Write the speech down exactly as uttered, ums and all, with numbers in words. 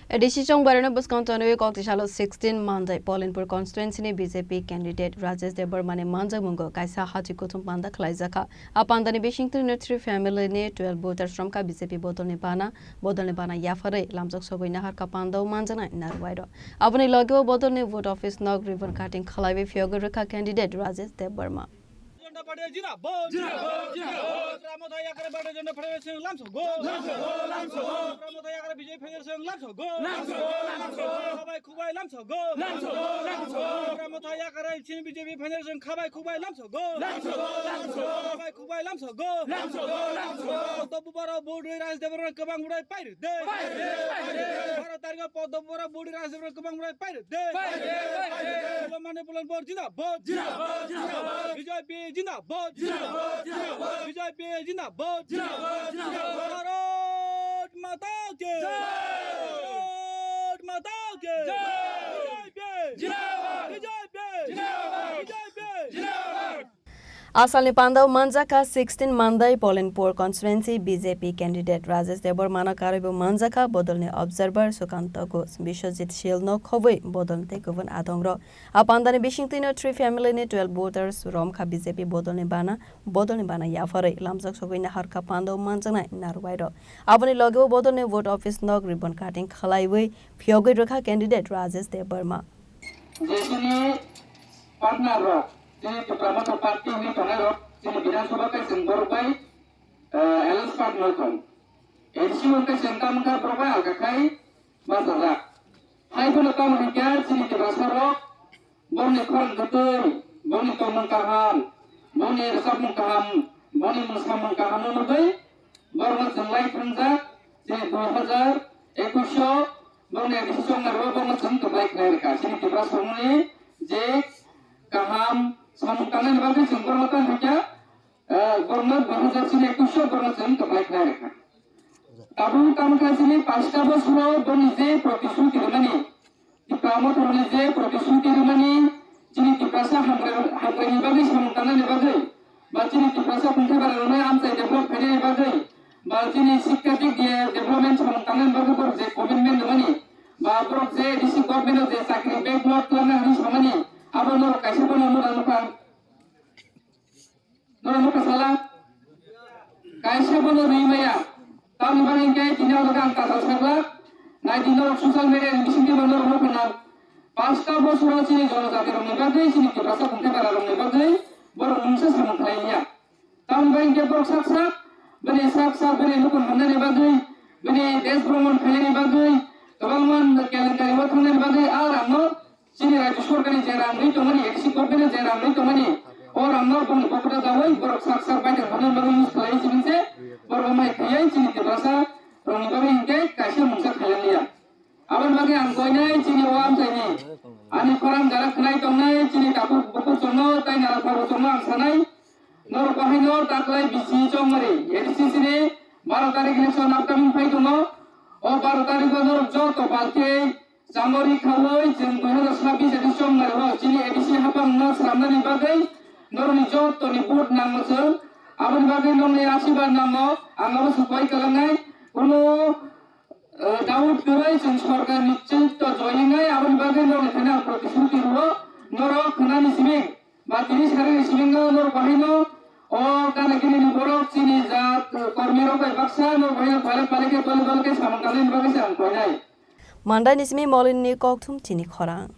A D C chongbarano bwskang tonwi kok tisalo sixteen Mandai Polinpur constituency ni B J P candidate Rajesh Debbarma ni manjakmungo kaisa hati kuthum panda khlaijakha. A pandani bisingtwi no three family ni twelve voters romkha B J P bodolni bana, bodolni bana yapharwi lamjak sogwi naharkha pandao manjaknai narwai rok. Aboni logeo bodolni vote office nok ribbon cutting khlaiwi phiyogwi rwkha candidate Rajesh Debbarma. जनता पार्टी जिंदाबाद। जिंदाबाद, जिंदाबाद। रामोथा याकरे पार्टी जनता पार्टी से लाम सगो। लाम सगो, लाम सगो। रामोथा याकरे B J P से लाम सगो। लाम सगो, लाम सगो। खबाय खुबाय लाम सगो। लाम सगो, लाम सगो। रामोथा याकरे सिन B J P से खबाय खुबाय लाम सगो। लाम सगो, लाम सगो। खबाय खुबाय लाम सगो। लाम सगो, लाम सगो। तो बुबारा बोर्ड राज देवर कबांग उड़ाई पाइर दे। पाइर दे, पाइर दे। बारह तारीख को तो बुबारा बोर्ड राज देवर कबांग उड़ाई पाइर दे। पाइर दे, पाइर दे। बोलो माने बोलन बोर्ड जिंदाबाद। जिंदाबाद, जिंदाबाद। B J P जिंदाबाद। जिंदाबाद, जिंदाबाद। B J P जिंदाबाद। जिंदाबाद, जिंदाबाद। भारत माता के। जय। भारत माता के। जय। B J P जिंदाबाद। B J P जिंदाबाद। B J P जिंदाबाद। Asalni pandao manjakha sixteen Mandai Polinpur constituency B J P candidate Rajesh Debbarmano karwibo manjakha bodolni observer Sukanta Ghosh, Biswajit Shil no khobwi bodolni tei kubun adongrok. A pandani bisingtwino three family ni twelve voters romkha B J P bodolni bana, bodolni bana yapharwi lamjak sogwi naharkha pandao manjaknai narwai rok. Aboni logeo bodolni vote office nok ribbon cutting khlaiwi phiyogwi rwkha candidate Rajesh Debbarma. Jesini partner rok, chini Tipra Motha Party ni tongnai rok, chini Bidhan Sabha kai chwng borok bai, eh, alliance partner tong. A D C wngkha chwng tamo kha borok bai alka khai bachajak. Hai bono tamo hinkhe chini Tiprasa rok, borokni khorang kwtwi, borokni tongmung kaham, borokni rwchapmung kaham, borokni mwsamung kaham no nugwi, borokno chwng lai phrwngjak, chini dui hazar ekush o, borokni A D C chongmani rok borokno chwng kwplai khlai rwkha. Chini Tiprasa rokni je kaham samung tangnani bagwi chwng borokno tamo hinkhe, eh, borokno dui hazar chini ekush o borokno chwng kwplai khlai rwkha. Tabuk tamo kha chini panchta bosoro boni je protishruti rwmani, Tipra Motha rokni je protishruti rwmani, chini Tiprasa hamkrai, hamkraini bagwi samung tangnani bagwi, ba chini Tiprasa khungthai bara rokni amchai develop khainani bagwi, ba chini sikha dik diye development samung tangnani bagwi borok je commitment rwmani, ba borok je A D C government o je chakri backlog twlangna hwnwi samani, abo norok kaisa bono nukha nukha. Norok nukha sala? Kaisa bono rwi maya. Tamni bagwi hinkhe tini o jaga ang kathal sakla. Nai di norok social media ni bisingtwi bo norok nukha nang. Panchta bosoro chini jonojati rokni bagwi, chini Tiprasa khungthai bara rokni bagwi borok mungsa samung khlai liya. Tamni bagwi hinkhe borok sak sak, bini sak sak bini nukun hamnani bagwi, bini desh bhromon khainani bagwi kwbangma kelengkari o thangnani bagwi a rangno Chini Rajya Sorkar ni je rang rwi tongmani, A D C government ni je rang rwi tongmani, o rang no boni pocket o daui borok sak sak baithang khamnani bagwi use khlai simi se, borok mai khaiwi chini Tiprasa rokni bagwi hinkhe kaisa mungsa khailangya. Aboni bagwi ang koinai chini o amchaini ani khorang jara khwnai tongnai chini takhuk bukhuk chongno tai nara phabu chongno ang sanai, norok bahaino taklai bisi chongmari A D C sini baro tarik election upcoming phai tongo, o baro tarik o norok joto party Chamari khaui chwng dui hazar sabbish A D C chongmani o chini A D C haphangno swnamnani bagwi norokni jottoni vote nango chwng. Aboni bagwi nokni asirbad nango, ang abo se koi kwlangnai. Kuno, eh, doubt kwrwi chwng sorkarni chwngto joinai, aboni bagwi nokni thani ang protishruti rwo. Norok khwnani simi ba tini sarani simi norok bahaino o gana ginini borok chini jat, eh, kormirok bai baksa norok bahaino phalek phalek khe dole dole khe samung tangnani bagwi se ang koinai. Mandai ni simi Molin ni kokthum chini khorang.